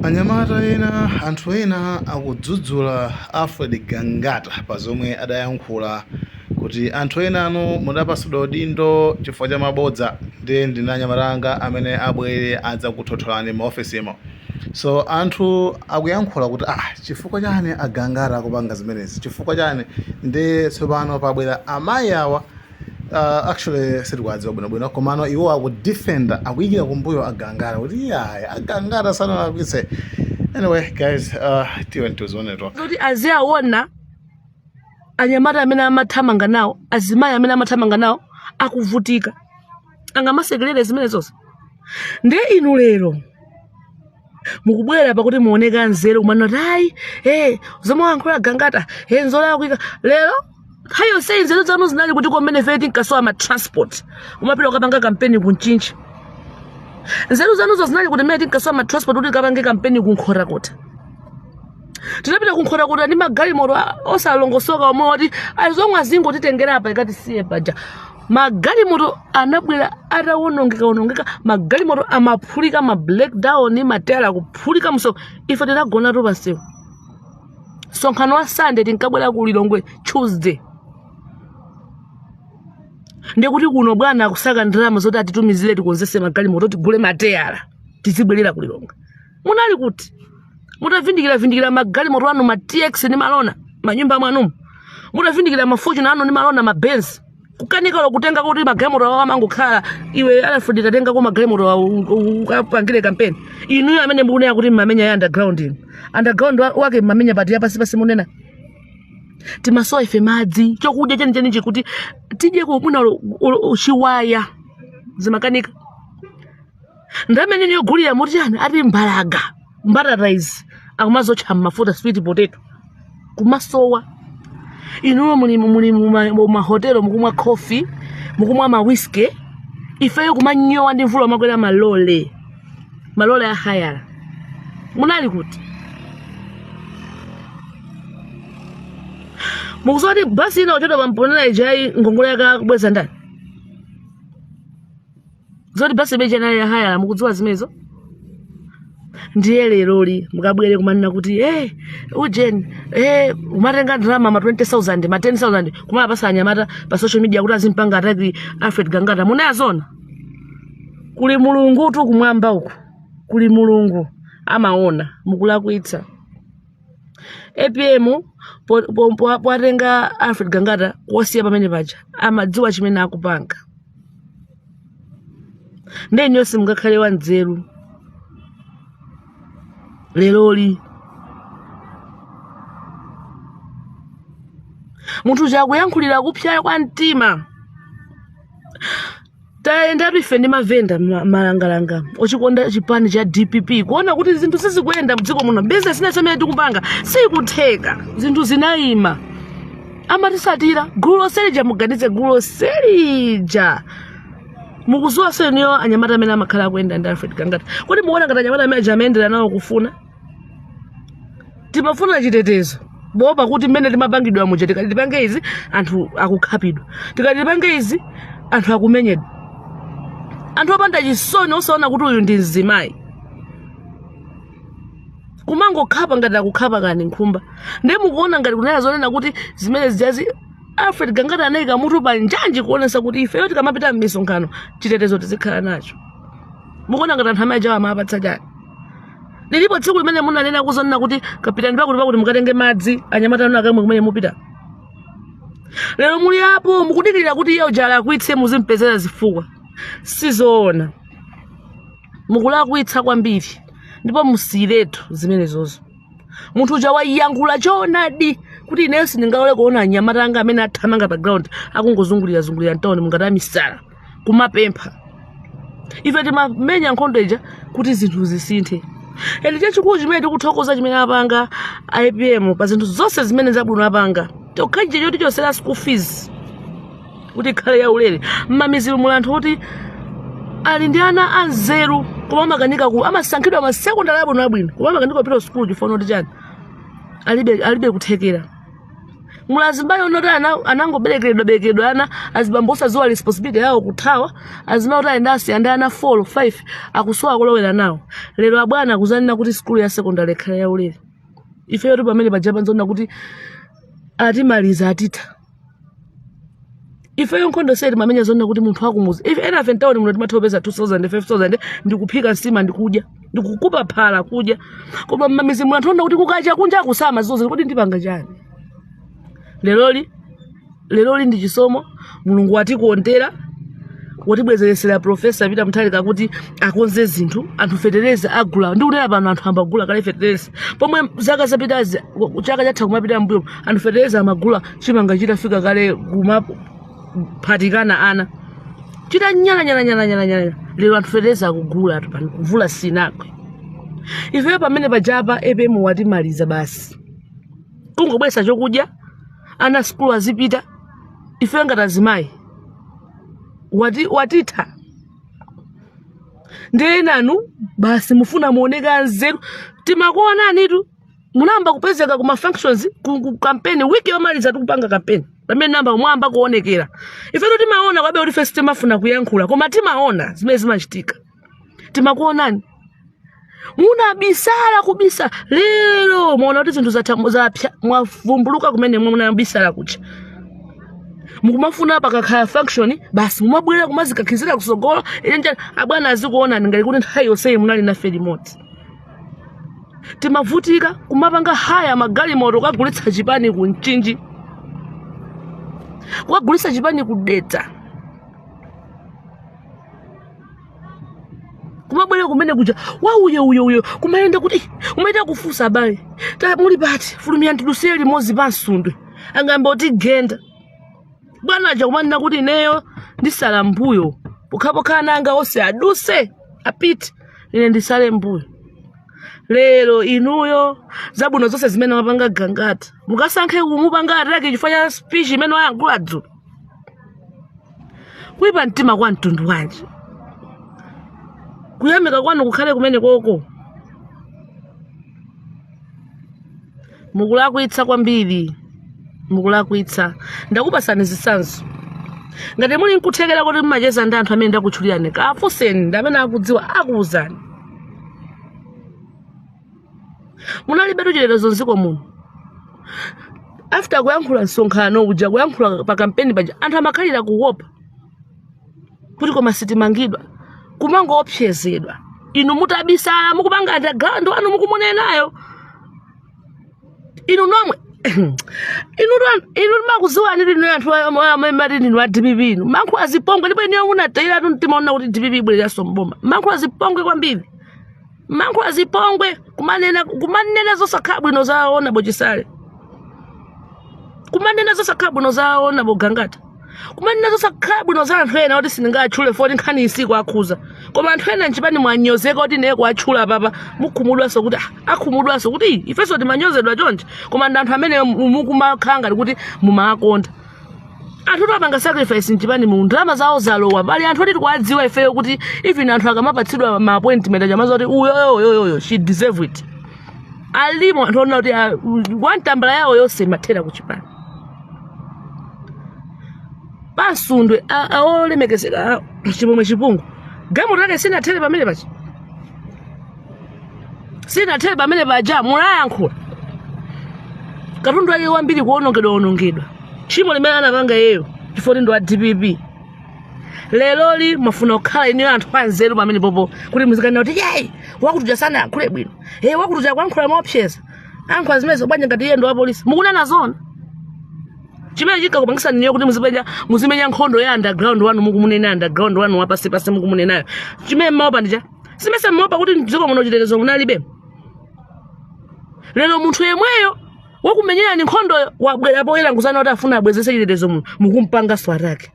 Anyamata ena, anthu ena akudzudzula Alfred Gangata pa zomwe adayankhula kuti anthu enanu mudapasidwa udindo chifukwa cha mabodza, ndiye ndine anyamata anga amene abwere adzakuthotholani m'maofesimo. So anthu akuyankhula kuti ah, chifukwa chani a Gangata akupanga zimenezi, chifukwa chani? Ndiye tsopano pabwera amayi awa, actually sitikuwadziwa bwinobwino, komano iwo akudefenda, akuyikira kumbuyo a Gangata kuti iyayi, a Gangata sanalakwitse. Anyway guys, tiwe tizione tokha. Kuti aziaona anyamata amene amathamanga nawo, azimayi amene amathamanga nawo akuvutika, angamasekerere zimene zonse? Ndiye inu lero mukubwera pakuti muoneka nzeru, kumanena kuti ayi, zomwe wayankhula Gangata nzolakwika. Lero nthawi yonseyi nzeru zanu zinali kuti kumene ife tinkasowa ma transport kumapita kukapanga kampeni ku Mchinji? Nzeru zanuzo zinali kuti mmene tinkasowa ma transport kuti tikapange kampeni ku Nkhotakota? Tinapita ku Nkhotakota ndi magalimoto osalongosoka omwe oti azomwe azingotitengera apa ikatisiye paja. Magalimoto anabwera atawonongeka wonongeka, magalimoto amaphulika, ma breakdown, matayala kuphulika mso. Ife tinagonatu pansewu. Msonkhano wa Sunday, tinkabwera ku Lilongwe Tuesday. Ndikuti kuno bwana akusaka ndalama zoti atitumizire tikonzese magalimoto, tigule mateyala, tizibwerera ku Lilongwe. Munali kuti mutavindikira vindikira magalimoto anu, ma TX ndi malona manyumba mwanumu, mutavindikira ma Fortuner anu ndi malona, ma Benz, kukanika kutenga kuti magalimoto awo amangokhala? Iwe Alfred, tatengako magalimoto awo ukapangire kampeni. Inuyo amene mukunena kuti mmamenya ya underground, inu underground wake mmamenya pati? Yapasi pasi munena. Timasowa ife madzi, chokudya chenicheni chikuti tidye kumwina chiwaya zimakanika. Ndamene niyogulira muti chani, ati mbalaga, mbatata izi akumazotcha mmafuta, sweet potato kumasowa. Inuyo muli mumahotelo mukumwa coffee, mukumwa ma whisky, ifeyo kumanyowa ndi mvula, umakwera malole, malole a hayala. Munali kuti? Mukudziwa kuti basi ina kuchedwa pamponera ijayi, ngongole yake akubweza ndani? Zoti basi imeja inali ya hayala, mukudziwa zimenezo? Ndiye leroli mukabwere kumanena kuti hey, ujeni hey, umatenga ndalama ma 20,000, ma 10,000 kumapasa anyamata pa social media kuti azimpanga attack Alfred Gangata. Munayazona? Kuli Mulungu tu kumwamba uku, kuli Mulungu amaona. Mukulakwitsa. APM powatenga Alfred Gangata kuwasiya pamene paja, amadziwa chimene akupanga. Ndiye inuyo simungakhale wanzeru leroli. Munthu chakuyankhulira kupsa kwa mtima. Tayendatu ife ndi mavenda malangalanga ochikonda chipani cha DPP, kuona kuti zinthu sizikuyenda mdziko muno, bizinesi inenso imene tikupanga sikutheka, zinthu zinayima. Amatisatira gulu lonselija. Muganize, gulu lonselija mukuziwa inuyo, anyamata amene amakhala akuyenda ndi Alfred Gangata. Kodi mukuona ngati anyamata amene aja amayendera nawo kufuna? Timafuna chitetezo bopa kuti mmene timapangidwa muja, tikati tipange izi anthu akukhapidwa, tikati tipange izi anthu akumenyedwa, anthu opanda chisoni, osaona kuti uyu ndi mzimayi, kumangokhapa ngati akukhapa kani nkhumba. Ndiye mukuona ngati kunena zonena kuti zimene zijazi Alfred Gangata anayika mutu pa njanji kuonesa kuti ifeyo tikamapita m'misonkhano chitetezo tizikhala nacho. Mukuona ngati anthu amene ajawa amapatsa chani? Lilipo tsiku limene munanena kuzonena kuti kapitani pakuti pakuti mukatenge madzi anyamata anu akamwe kumene mupita? Lero muli apo mukudikirira kuti iye uja alakwitse muzimpezera zifukwa. Sizoona, mukulakwitsa kwambiri, ndipo musiyiretu zimenezozo. Munthu uja wayankhula choonadi kuti ineyo sindingalole kuona anyamata anga amene athamanga pa ground akungozungulirazungulira mtawuni mungati amisala kumapempha. Ife timamenya nkhondo ija kuti zinthu zisinthe. And chachikulu chimene tikuthokoza chimene apanga APM pa zinthu zonse zimene zabwino apanga, chokhachi choti chotsera school fees kuti ikhale yaulere. Mmamidzimu muli anthu kuti ali ndi ana anzeru koma amakanika ku amasankhidwa masekondari abwino abwino koma amakanika kupita sukulu chifukwa kuti chani? Alibe kuthekera. Muli azimayi onoti anangoberekedwa berekedwa ana, azibambo osadziwa responsibility yawo kuthawa, azimayi oti ayenda asiya ndi ana 4 5 akusowa kulowera nawo. Lero abwana akuzanena kuti sukulu ya secondary ikhale yaulere. Ifeyo tu pamene paja panzona kuti atimaliza, atitha. Ifeyo nkhondo seti mamenya zona kuti munthu akumuzi, ife ena afe mtawuni muno timatha kupeza 2000 5000 ndikuphika nsima ndikudya ndikukupa phala kudya, koma mmamizi muno anthu ona kuti kukacha kunja akusama zonse kuti ndipanga chani. Leroli ndi chisomo Mulungu watikondera, watibwezeresera Profesa Peter Mutharika kuti akonze zinthu. Anthu fetereza agula, ndikunena pano anthu ambagula kale fetereza, pomwe zaka zapitazi, chaka chatha kumapita mbuyo, anthu fetereza amagula chimanga chitafika kale kumaphatikana ana chita nyala nyala nyala nyala nyala. Lero anthu fetereza akugula atu pano, mvula sinagwe. Ifeyo pamene pajapa APM watimaliza basi, kungobwesa chokudya, ana sukulu azipita. Ifeyo ngati azimayi watitha. Ndiye nanu basi mufuna muoneke anzeru. Timakuonanitu munamba kupezeka kuma functions, ku campaign wiki yomaliza tikupanga campaign, pamene namba mwamba kuonekera. Ifetu timaona kwabe kuti ife sitimafuna kuyankhula, koma timaona zimene zimachitika. Timakuonani munabisala kubisa, lero mwaona kuti zinthu zatha, zapya, mwavumbuluka kumene munabisala kucha. Mukumafuna pakakhala function basi mumabwera kumazikakhizira kusogolo ine abwana azikuonani ngati kuti nthawi yonseyi munali nafe limodzi. Timavutika kumapanga haya magalimoto kukagulitsa chipani ku Mchinji, kukagulitsa chipani ku Dedza, kumabwera kumene kuja wauye uye uye kumayenda kuti kumayenda kufunsa abale ta muli pati, fulumira ndidusire limodzi pa Msundwe angamba kuti genda bwana aja kumanena kuti ineyo ndisala mbuyo pokhapokha ana anga onse aduse apite ine ndisale mbuyo. Lero inuyo zabwino zonse zimene wapanga Gangata mukasankhe kumupanga attack chifukwa cha speech imene wayankhula dzulo. Kuipa mtima kwa mtundu wanji? Kuyamika kwanu kukhale kumene koko. Mukulakwitsa kwambiri, mukulakwitsa. Ndakupasani zitsanzo. Ngati muli nkuthekera kuti mumacheza ndi anthu amene ndakutchulirani, kafunseni ndi amene akudziwa, akuwuzani. Munalibetu chitetezo mdziko muno. After kuyankhula msonkhano uja, kuyankhula pa kampeni paja, anthu amakhalira kuopa kuti koma sitimangidwa, kumangoopsezedwa. Inu mutabisala mukupanga underground wanu mukumunenayo inu nomwe inu timakuziwani inu anthu amene mati ndinu a DPP. Inu mankhula zipongwe, ndipo inuyo munatayiratu mtima ona kuti DPP ibwereranso mboma. Mankhula zipongwe kwambiri, mankhula zipongwe, kumanena zosakhala bwino za Honorable Chisale, kumanena zosakhala bwino za Honorable Gangata, kumanena zosakhala bwino za anthu ena oti sindingatchule foti nkhani isiku akhuza, koma anthu ena mchipani mwanyozeka kuti naye kuatchula papa mukhumudwanso kuti akhumudwanso kuti ifenso timanyozedwa chonchi, koma ndi anthu amene mukumakhala ngati kuti mumakonda. Anthu oti apanga sacrifice mchipani mu ndalama zawo zalowa, pali anthu oti tikuwadziwa ifeyo kuti even anthu akamapatsidwa ma appointment achamaza kuti uyoyoyoyoyo she deserve it. Alimo anthu ona kuti wantambala yawo yonse imathera kuchipani. Pasundwe olemekezeka Chimwemwe Chipungu, galimoto yake sinathere pamene paja, sinathere pamene paja. Munayankhula katundu wake wambiri kuwonongedwa wonongedwa, tchimo limene anapanga iyeyo chifukwa ndi wa DPP. Leroli mwafuna kukhala inuyo anthu anzeru pamene popo kuti muzikanena kuti yeyi wakutuja sanayankhule bwino, hey wakutuja kuyankhula maopseza, ankhula zimenezo bwanji ngati iye ndi wa polisi? Mukunena zona chimene chinkakupangisa niyo kuti muzimenya nkhondo ya underground wanu mukumunena underground wanu wapasipasi mukumunenayo, chimene mmaopa ndicha simese mmaopa kuti mdziko muno chitetezo munalibe. Lero munthu yemweyo wakumenyerani nkhondoyo wabwera poyera nkuzana kuti afuna abwezese chitetezo muno, mukumpanganso attack.